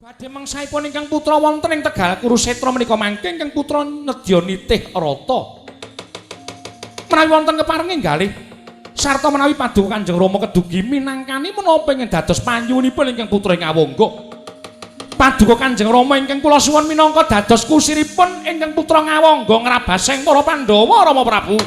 Badhe mangsaipun ingkang putra wonten ing Tegal Kurusetra menika mangke ingkang putra nedya nitih rata. Menawi wonten keparenging galih sarta menawi paduka Kanjeng Rama kedugi minangkani menapa ingkang dados panyuwunipun ingkang putra ing Awangga. Paduka Kanjeng Rama ingkang kula suwun minangka dados kusiripun ingkang putra Ngawangga ngrabaseng para Pandhawa Rama Prabu.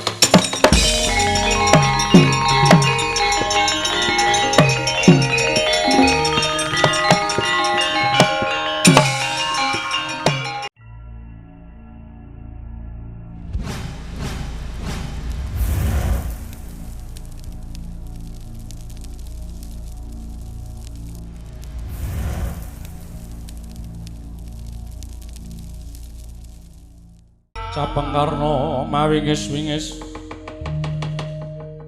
Cabang Karna mawingis-wingis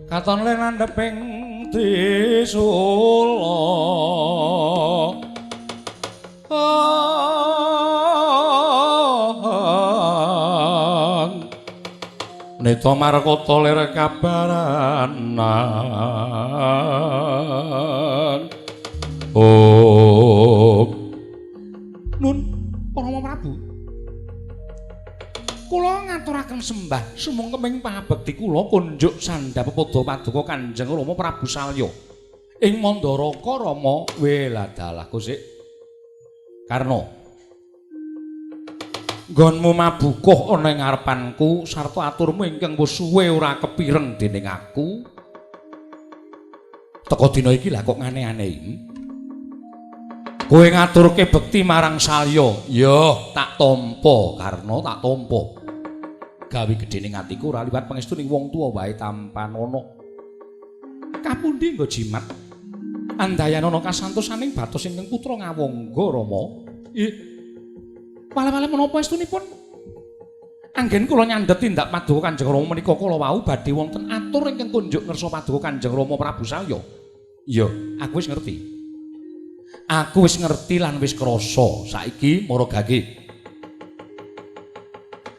katon lir nandheping trisula. Neta markata lir kabaranan. Oh. Nun Rama Prabu, kula ngaturaken sembah sumangkeming pangabekti kula kunjuk sandhap pepada paduka Kanjeng Rama Prabu Salya ing Mandaraka. Rama weladalah Gusti Karna, nggonmu mabukuh ana ing ngarepanku sarta aturmu ingkang wis suwe ora kepireng dening aku. Teka dina iki lah kok ngane-anehi. Kowe ngaturke bekti marang Salya. Ya, tak tampa Karna, tak tampa. Gawe gedhening atiku ora liwat pangestuning wong tuwa wae tampanana. Kapundi nggo jimat andayanana kasantosaning batos ingkang putra Ngawangga Rama. Ih. Wale-wale menapa estunipun? Anggen kula nyandhet tindak paduka Kanjeng Rama menika kala wau badhe wonten atur ingkang kunjuk ngersa paduka Kanjeng Rama Prabu Salya. Iya, aku wis ngerti. Aku wis ngerti lan wis krasa. Saiki maragake.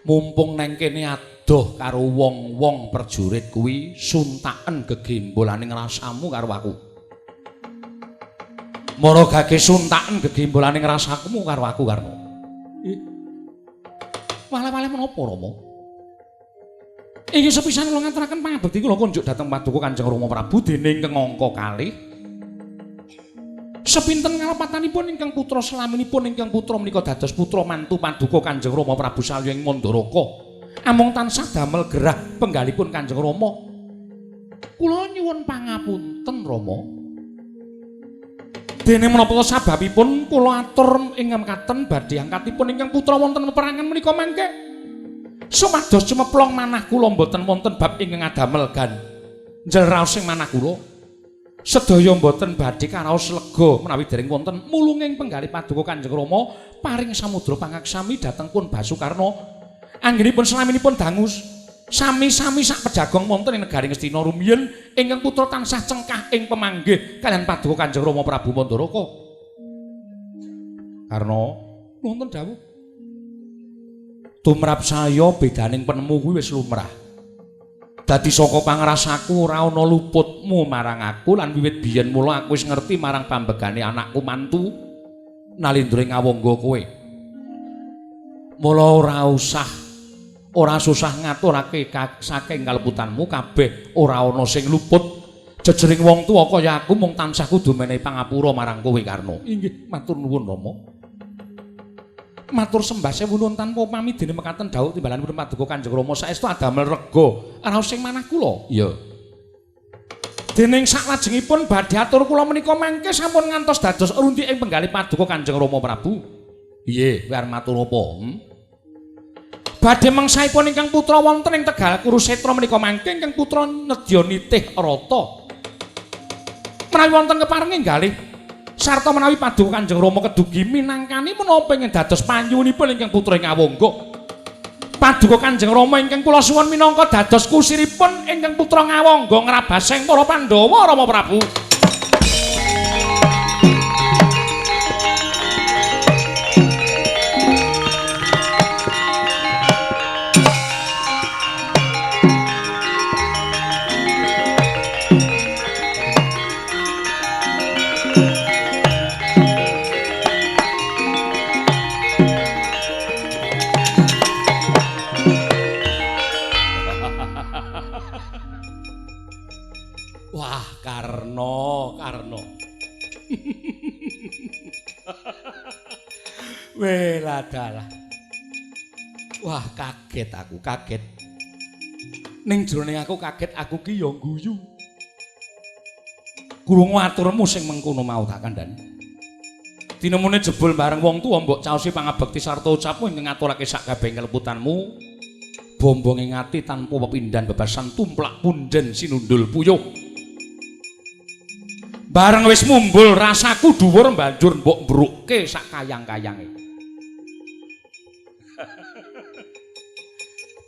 Mumpung neng kene adoh karo wong-wong prajurit kuwi, suntaken gegembolane rasamu karo aku. Maragake suntaken gegembolane rasamu karo aku, Karna. Ih. Wale-wale menapa, Rama? Iki sepisan kula ngaturaken pangabekti kula kunjuk dhateng paduka Kanjeng Rama Prabu dening kengangka kalih. Sepinten ngalepatanipun ingkang putra selaminipun ingkang putra menika dados putra mantu paduka Kanjeng Rama Prabu Salya ing Mandaraka. Amung tansah damel gerah penggalipun Kanjeng Rama. Kula nyuwun pangapunten, Rama. Dene menapa sababipun kula atur ing mekaten badhe angkatipun ingkang putra wonten peperangan menika mangke. Sumados cumeplong manah kula mboten wonten bab ingkang ngadamel ganjel raos ing manah kula. Sedaya mboten badhe karaos lega menawi dereng wonten mulunging penggalih paduka Kanjeng Rama paring samudra pangaksami dhateng pun Basukarna. Anggenipun selaminipun dangu sami-sami sak pejagong wonten ing negari Ngastina rumiyin ingkang putra tansah cengkah ing pemanggih kaliyan paduka Kanjeng Rama Prabu Mandaraka. Karna wonten dawuh tumrap saya bedaning penemu kuwi wis lumrah. Dadi saka pangrasaku ora ana luputmu marang aku lan wiwit biyen mula aku wis ngerti marang pambegane anakku mantu Nalindra Ngawangga kowe. Mula ora usah ora susah ngaturake saking kaleputanmu kabeh ora ana sing luput. Jejering wong tuwa kaya aku mung tansah kudu menehi pangapura marang kowe, Karna. Inggih, matur nuwun, Rama. Matur sembah sewu nuwun tanpa pamit dene mekaten dawuh timbalanipun paduka Kanjeng Rama saestu adamel rega raos sing manah kula. Iya. Dening saklajengipun badhe atur kula menika mangke sampun ngantos dados rundi ing penggalih paduka Kanjeng Rama Prabu. Piye, kowe arep matur apa? Badhe mangsaipun ingkang putra wonten ing Tegal Kurusetra menika mangke ingkang putra nedya nitih rata. Menawi wonten keparenging galih sarta menawi paduka Kanjeng Rama kedugi minangkani menapa ingkang dados panyuwunipun ingkang putra ing Awangga. Paduka Kanjeng Rama ingkang kula suwun minangka dados kusiripun ingkang putra Ngawangga ngrabaseng para Pandhawa Rama Prabu. Weladalah. Wah, kaget aku, kaget. Ning jroning aku kaget, aku ki ya guyu. Krungu aturmu sing mengkono mau tak kandhani. Tinemune jebul bareng wong tuwa mbok caosi pangabekti sarta ucapmu ingkang ngaturake sak kabeh keleputanmu. Bombonge ati tanpa pepindhan bebasan tumplak punden sinundul puyuh. Bareng wis mumbul rasaku dhuwur banjur mbok mbrukke sak kayang-kayange.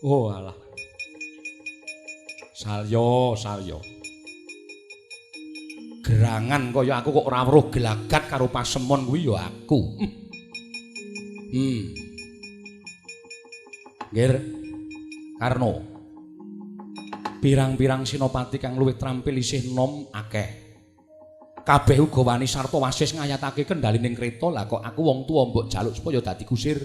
Oh alah. Salya, salya. Gerangan kaya aku kok ora weruh gelagat karo pasemon kuwi ya aku. Nggir. Karno. Pirang-pirang senopati kang luwih trampil isih nom akeh. Kabeh uga wani sarta wasis ngayatake kendhalining kreta. Lah kok aku wong tuwa mbok jaluk supaya dadi kusir.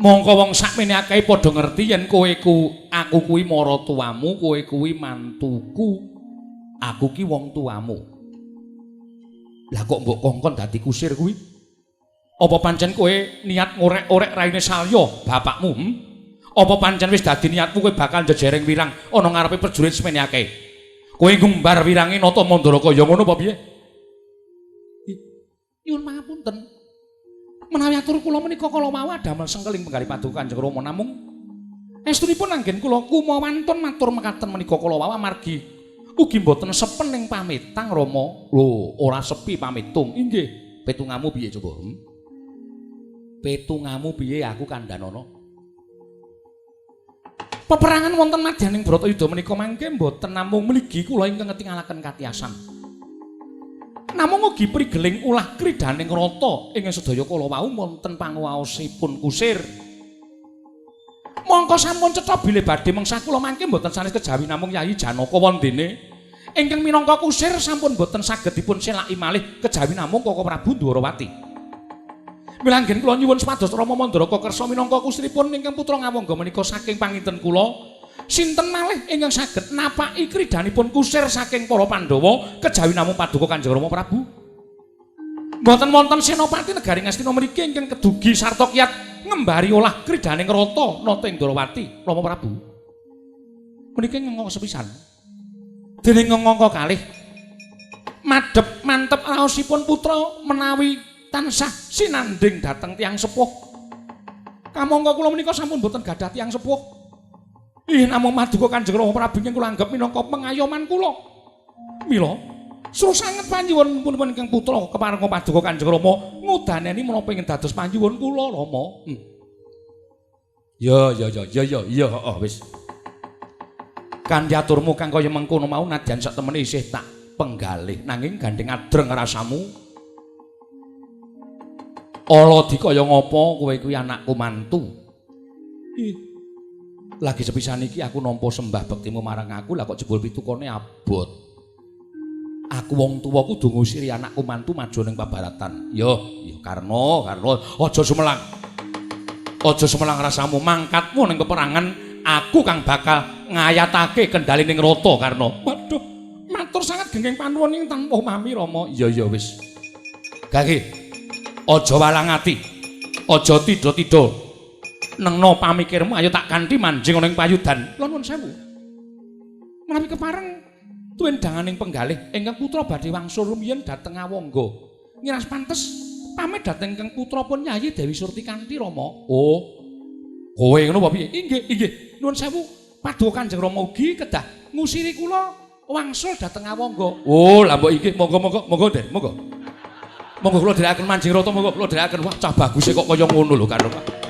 Mongko wong sakmene akeh padha ngerti yen kowe ku aku kuwi maratuwamu, kowe kuwi mantuku. Aku ki wong tuamu. Lah kok mbok kongkon dadi kusir kuwi? Apa pancen kowe niat ngorek-orek raine Salya bapakmu? Apa pancen wis dadi niatmu kowe bakal jejereng wirang ana ngarepe prajurit semene akeh? Kowe ngumbar wirange nata Mandara kaya ngono apa piye? Nyuwun pangapunten. Menawi atur kula menika kala wau adamel sengkeling penggalih paduka Kanjeng Rama, namung estunipun anggen kula kumawantun matur mekaten menika kala wau amargi ugi mboten sepen ing pamitang Rama. Lho, ora sepi pamitung. Inggih. Petungamu piye coba? Petungamu piye aku kandhanana? Peperangan wonten madyaning Bratayuda menika mangke mboten namung mligi kula ingkang ngetingalaken katiasan. Namung ugi prigeling ulah kridaning rata ing sedaya kala wau wonten panguwaosipun kusir. Mongko sampun cetha bilih badhe mengsah kula mangke mboten sanes kejawi namung Yayi Janaka wondene ingkang minangka kusir sampun mboten saged dipun selaki malih kejawi namung Koko Prabu Ndwarawati. Mila anggen kula nyuwun supados Rama Mandaraka kersa minangka kusiripun ingkang putra Ngawangga menika saking panginten kula sinten malih ingkang saged napaki kridanipun kusir saking para Pandhawa kejawi namung paduka Kanjeng Rama Prabu. Mboten wonten senopati negari Ngastina mriki ingkang kedugi sarta kiyat ngembari olah kridaning rata nata ing Ndwarawati Rama Prabu. Menika ngengka sepisan. Dening ngengka kalih madhep mantep raosipun putra menawi tansah sinanding dhateng tiyang sepuh. Kamangka kula menika sampun boten gadah tiyang sepuh. Ih, namung maduka Kanjeng Rama Prabu ingkang kula anggep minangka pengayoman kula. Mila suruh sanget panjuwun pun ingkang putra keparenga paduka Kanjeng Rama ngudaneni menapa ingkang dados panjuwun kula Rama. Ya ya ya ya ya iya heeh wis. Kanthi aturmu kang kaya mengkono mau nadyan sak temene isih tak penggalih nanging gandeng adreng rasamu. Ala dikaya ngapa kowe kuwi anakku mantu. Ih. Lagi sepisan iki aku nampa sembah bektimu marang aku, lah kok jebul pitukane abot. Aku wong tuwa kudu ngusiri anakku mantu maju ning pabaratan. Yo, yo Karno, Karno, aja sumelang. Aja sumelang rasamu, mangkatmu ning peperangan aku kang bakal ngayatake kendhalining rata Karno. Waduh, matur sanget genggeng panuwun ing tanpa mami Rama. Iya iya wis. Gage. Aja walang ati. Aja tidha-tidha. Nengno pamikirmu ayo tak kanthi manjing ana ing payudan. Kula nuwun sewu. Menawi kepareng tuwin danganing penggalih ingkang putra badhe wangsul rumiyin dhateng Awangga. Ngiras pantes pamit dhateng ingkang putra pun Yayi Dewi Surti kanthi Rama. Oh. Kowe ngono apa piye? Inggih, inggih. Nuwun sewu. Paduka Kanjeng Rama ugi kedah ngusiri kula wangsul dhateng Awangga. Oh, lha mbok inggih monggo-monggo, monggo Den, monggo. Monggo kula dherekaken manjing rata, monggo kula dherekaken. Wah, cah baguse kok kaya ngono lho Karno.